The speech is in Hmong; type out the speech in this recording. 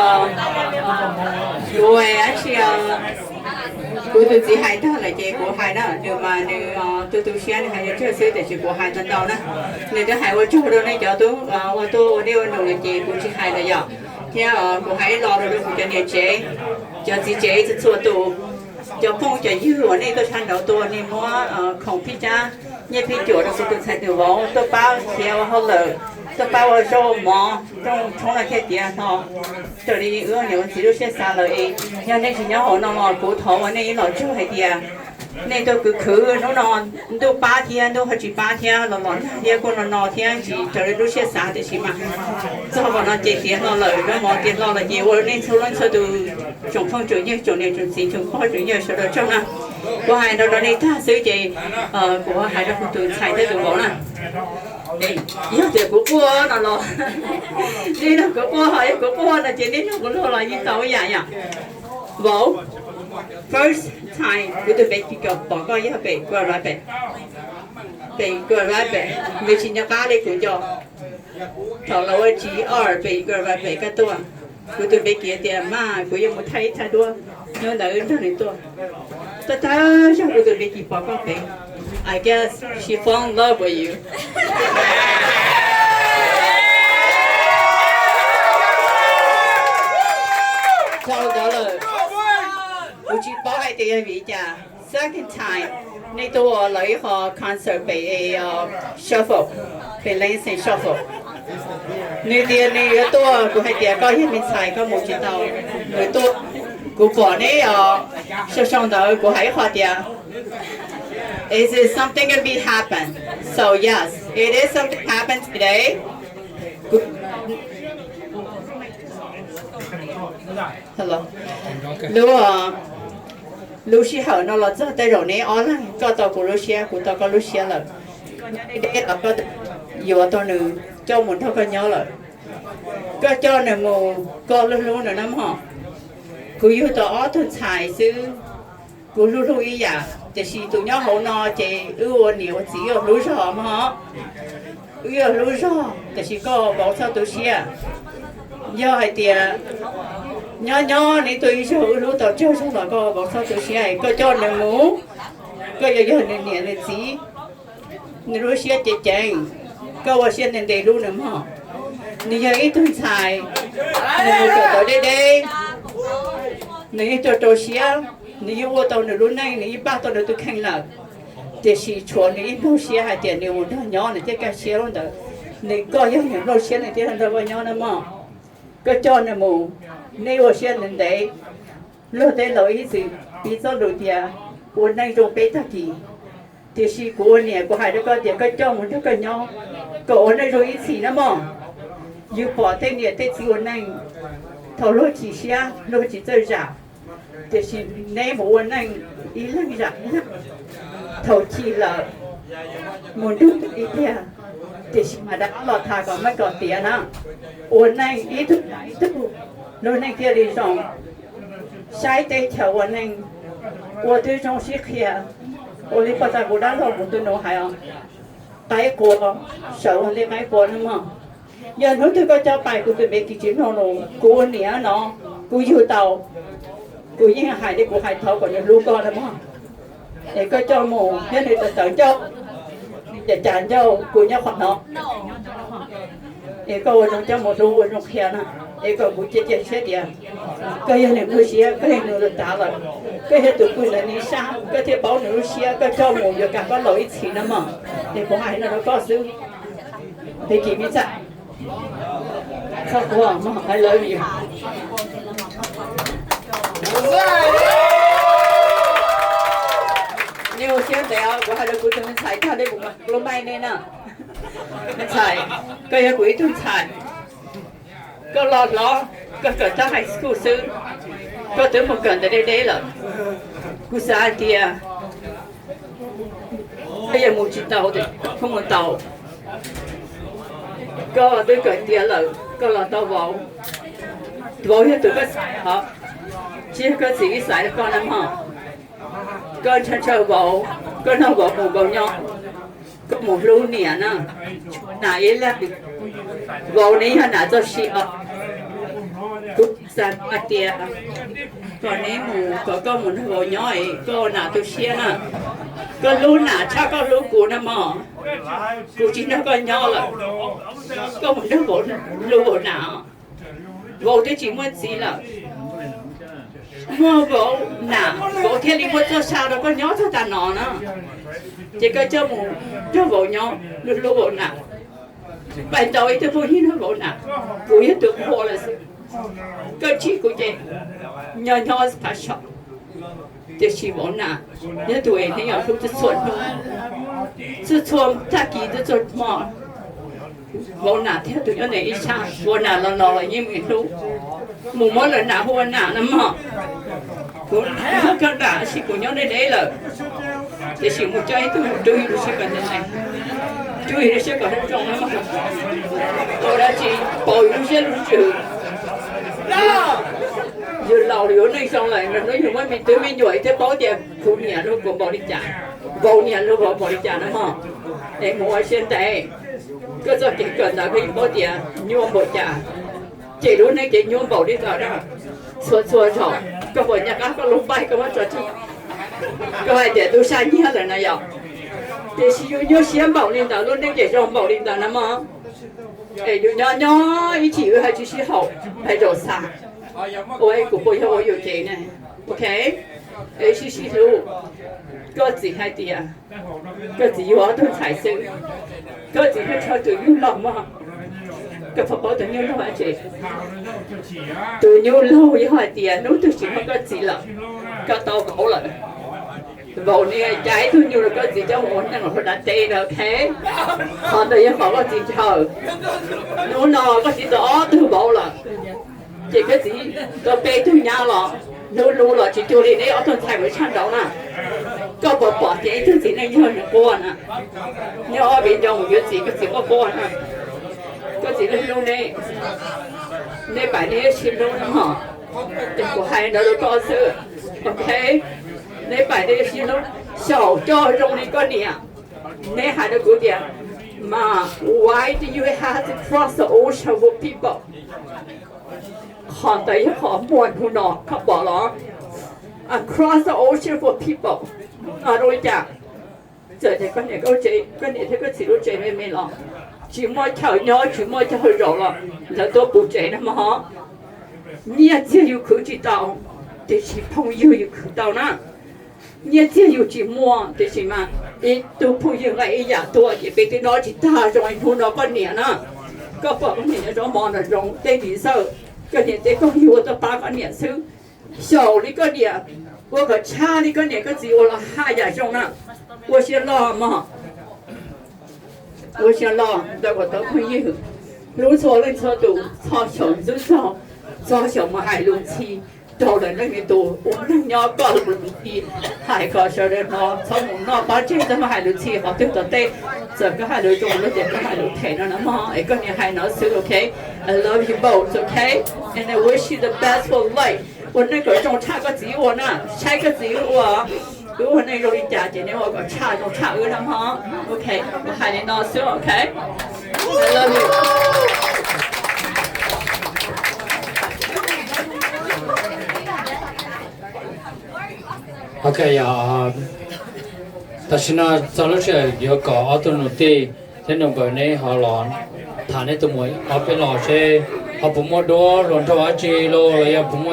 Kuv, kuv tus txiv hais tag lawm ces kuv hais na, nws mas nws tu tu siab nws hais tsawg xwb tiam sis kuv hais ntau ntau na. Nws twb hais ua tsaug rau nej cov tub ua tuaj ua dej ua num lawm ces kuv tsis hais lawm yom. Thiab kuv hais ib lo rau kuv cov niam tsev, cov txiv tsev txhua txhua tus, cov phooj cov ywg uas nej tuaj sab nraud tuaj, nej muab khoom phij cab, nyiaj phij cuam rau kuv tus ntxhais tus vauv tuaj pab khiav ua hauj lwm, tuaj pab ua zaub mov rooj tshoob no thiaj tiav hlo raws li wb niam ua txiv lub siab xav lawm es yog nej tsis nyob hauv no los kuv thov ua nej ib los tsaug hais tias nej tuaj khwv khwv hnub no, ntuj pab thiab ntuj ho tsis pab thiab los los nag thiab kuj no no thiab tsis raws li lub siab xav tiam sis mas txog qhov no ces tiav hlo lawm, zaub mov tiav hlo lawm ces ua rau nej txhua leej txhua tus tsoom phooj tsoom ywg tsoom niam tsoom txiv tsoom pog tsoom yawg sawv daws tsaug na. Kuv hais nrov nrov nej tag xwb ces kuv hais rau kuv tus ntxhais thiab tus vauv na. Yog tias kuv quaj no los nej nrog kuv quaj, ho yog kuv quaj no ces nej nrog kuv luag los yeej tau ib yam yom. Vauv, first time kuv tus npe Kis pom koj yog pem Grand Rapids, pem Grand Rapids, nws tsis nco qab li kuv nco. Thaum los ua G R pem Grand Rapids koj tuaj, kuv tus npe Kis tias mas kuv yuav mus thaij ib thaj duab, hnub ntawd nrog nws tuaj. Tag tag zog kuv tus npe Kis pom koj pem, I guess she fall in love with you. Thaum ntawd lawm, kuv tsis paub hais tias yog vim li cas. Second time, nej tuaj ua lawv ib qho concert pem Shuffle, pem Lansing Shuffle. Nws tias nws yuav tuaj, kuv hais tias koj yog me ntxhais koj mus tsis tau. Nws tuaj, kuv pom neb os, sau sau ntawd kuv hais ib qho tias, is it something gonna be happen? So yes, it is something happen today. Hello. Lub, lub sij hawm no los txog tej zaum neb ob leeg, koj tau kuv lub siab, kuv tau koj lub siab lawm. Koj nyob deb deb los koj yuav tau nws coj mus nrog koj nyob lawm. Koj coj nws mus, koj hlub hlub nws na mog. Kuv yug tau ob tug ntxhais xwb, kuv hlub hlub ib yam, tiam sis tus nyob hauv no ces wb ua niam ua txiv wb hlub zog mog. Wb yuav hlub zog, tiam sis koj vauv txhob tu siab. Yog hais tias nyob nyob neb tuaj ib zaug wb hlub tau tsawg zaug los koj vauv txhob tu siab, koj coj nws mus, koj yuav yog nws niam nws txiv, nws lub siab ceev ceev, koj ua siab ntev ntev hlub nws mog. Nws yog ib tug ntxhais, nws mus kawm ntawv deb deb, nws yeej rau rau siab, nws yeej ua tau nws lub neej, nws yeej npaj tau nws tus kheej lawm. Tiam sis tshuav nws ib nplooj siab hais tias nws mus nrog nyob nws thiaj kaj siab lub ntawd. Nws, koj yog nws nplooj siab nws thiaj nrog koj nyob na mog. Koj coj nws mus, neb ua siab ntev ntev. Luag tej laus ib txwm piv txoj lus tias ua neej zoo peb tag kis. Tiam sis kuv ua niam kuv hais rau koj tias koj coj mus nrog koj nyob, kom ua neej zoo ib txhis na mog. Yus pom tej niam tej txiv ua neej, thaum luag chim siab luag tsis txawj zam, tiam sis neb mus ua neej ib leeg zam ib leeg. Thaum chim lawm mus nrug ib pliag, tiam sis mas rov qab los tham kom meej kom tiav na. Ua neej ib tug ib tug, lub neej thiaj li zoo. Saib teb chaws ua neej, ua twb zoo sib qhia. Ua li pog tas kuv dab laug mus ntu nus hais os, qaib qua, sawv ua li qaib qua na mog. Yog hnub twg koj coj pais kuv tus npe Kis tsis mloog lus, kuv ua niam no, kuv yug tau, kuv yeej hais li kuv hais thov kom nws hlub koj na mog. Es koj coj mus thiab nws tawv tawv ncauj, nws cas cas ncauj, kuv nyob qhov no. Es koj ua zoo coj mus hlub ua zoo qhia na, es kom kuv cia cia siab tias koj yog nws lub siab, koj yog nws lub tav lawm, koj yog tus pw ntawm nws sab, koj thiaj paub nws lub siab, koj coj mus yuav kam koj laus ib txhis na mog. Es kuv hais no rau koj xwb. Npe Kis me ntxhais, txhob quaj mog, I love you. Nej ua siab ntev os, kuv hais rau kuv tus me ntxhais tag li kuv mam lub maij nej na. Me ntxhais, koj yog kuv ib tug ntxhais. Koj loj hlob, koj kawm tag high school xwb, koj twb mus kawm ntawv deb deb lawm. Kuv xav hais tias koj yuav mus tsis tau, koj mus tau. Koj twb kawm tiav lawm, koj los tau vauv. Vauv yog tus koj xaiv os, tsis yog koj txiv xaiv koj na mog. Koj ntshaw ntshaw vauv, koj nrog vauv mus vauv nyob, koj mus hlub niam na. Nam ib leeg, vauv nws yog nam txoj sia. Kuv Hais tias kom neb mus, kom koj mus nrog vauv nyob es koj ua nam tu siab na. Koj hlub nam tshaj koj hlub kuv na mog. Kuv tsis nrog koj nyob lawm, koj mus nrog vauv, hlub vauv nam. Vauv twb tsis muaj txiv lawm, muaj vauv nam, vauv thiaj li muaj txoj sa rau koj nyob txog tav no na. Ces koj coj mus nrog vauv nyob, hlub vauv nam. Pais ntaus ib tug phooj ywg nrog vauv nam, kuv yog tus qhua lawm xwb. Koj ntsib kuv ces nyob nyob phav saum, tiam sis vauv nam yog tus es nej yuav hlub txhua txhua hnub, txhua txhua tag kis, txhua txhua hmo. Vauv nam thiab tus nyob ntawm ib sab, ua nam los los los yeej mus hlub, mus muab lawv nam hu ua nam na mog. Kuv nyob koj nram sis kuv nyob deb deb lawm, tiam sis mus coj ib tug mus rub yus lub siab kom ntse, rub yus lub siab kom zoo zoo na mog. Ua dab tsi pauv yus lub siab lub ntsws. Yus laus yuav neej zoo lawm, hnub yus muaj me tub me nyuam thiaj paub tias kuv niam hlub kuv npaum li cas, vauv niam hlub vauv npaum li cas na mog. Es mus ua siab ntev, koj txoj kev kawm ntawv koj yeej paub tias nyuaj npaum cas, ces lub neej ces nyuaj npaum li ntawd na. Txhua txhua zaus koj puas nco qab koj lub npaib koj muab tso tseg, koj hais tias tub sab nyiag lawm na yom. Tiam sis yus nyuaj siab npaum li ntawd lub neej ces zoo npaum li ntawd na mog. Es yus nyob nyob ib chim wb hais tsis sib haum, hais zaum xav, ua kuv puas yog ua yuam kev ne? Ok, es sib sib hlub. Koj txiv hais tias koj txiv yug ob tug ntxhais xwb, koj txiv nrog rau tus nyuj laug mog. Koj puas paub tus nyuj laug dab tsi? Tus nyuj laug yog hais tias hnub twg tsis muaj koj txiv lawm, koj tau vauv lawm. Vauv nws cav ib tug nyuj rau koj txiv coj mus ua neej hauv dab teb na, ok? Qhov ntawd yog qhov koj txiv ntshaw. Hnub no koj txiv tau ob tug vauv lawm, ces koj txiv tau peb tug nyab los hlub hlub los tsis cuag li neb ob tug ntxhais mus tshaj nraud na. Koj puas pom tias ib tug txiv neej yog nws quaj na? Neb ob viv ncaus mus yuav txiv, koj txiv quaj quaj na. Koj txiv hlub hlub neb, neb pais neb yuav sib hlub na mog. Ces kuv hais ntawd rau koj xwb, ok? Neb pais neb yuav sib hlub, xyaum coj zoo li koj niam. Neb hais rau kuv tias, Ma, why do you have to cross the ocean for people? Qhov ntawd yog qhov muaj hnub no koj pom los? Across the ocean for people. Zoo li cas? Txawm tias koj niam, koj niam thiab koj txiv lub tsev me me los, tsis muaj chaw nyob tsis muaj chaw zaum los lawv tuaj puv tsev na mog. Nyiaj txiag yus khwv tsis tau, tiam sis phooj ywg yus khwv tau na. Nyiaj txiag yus tsis muaj, tiam sis mas ib tug phooj ywg nqa ib yam tuaj ces peb twb noj tsis tag zoo li hnub no koj niam na. Koj pom koj niam nyob zaub mov nram zoov tej viv xawj, koj niam tej phooj ywg ua tuaj pab koj niam xwb. Xyaum li koj niam, ua kom tshaj li koj niam koj txiv ua los haj yam zoo na. Ua siab loj mog. Ua siab loj ntawm kuv tus phooj ywg, hlub txhua leej txhua tus, txog xyaum ntxub txog, txog xyaum mus hais lus ntxhi rau lawv leej twg tus ua neeg nyob koj lus ntxhi, hais kom sawv daws hnov, txhob mus noj pab tseg txhob mus hais lus ntxhi qhov twg tom tej. Txawm koj hais lus zoo los tias koj hais lus phem no na mog, es koj niam hais no xwb, ok? I love you both, ok? And I wish you the best for life. Ua neej kom zoo tshaj koj txiv ua na, saib koj txiv ua, wb ua neej zoo li cas ces neb ua kom tshaj zoo tshaj wb na mog. Ok, kuv hais li no xwb, ok? I love you. Ok, yog tam sim no txog lub sij hawm yuav kom ob tug nus tij thiab nus npawg neb ho los tham neb tus muam ob peb los seb ho puas muaj duab hluas nraug dab tsi los los yog puas muaj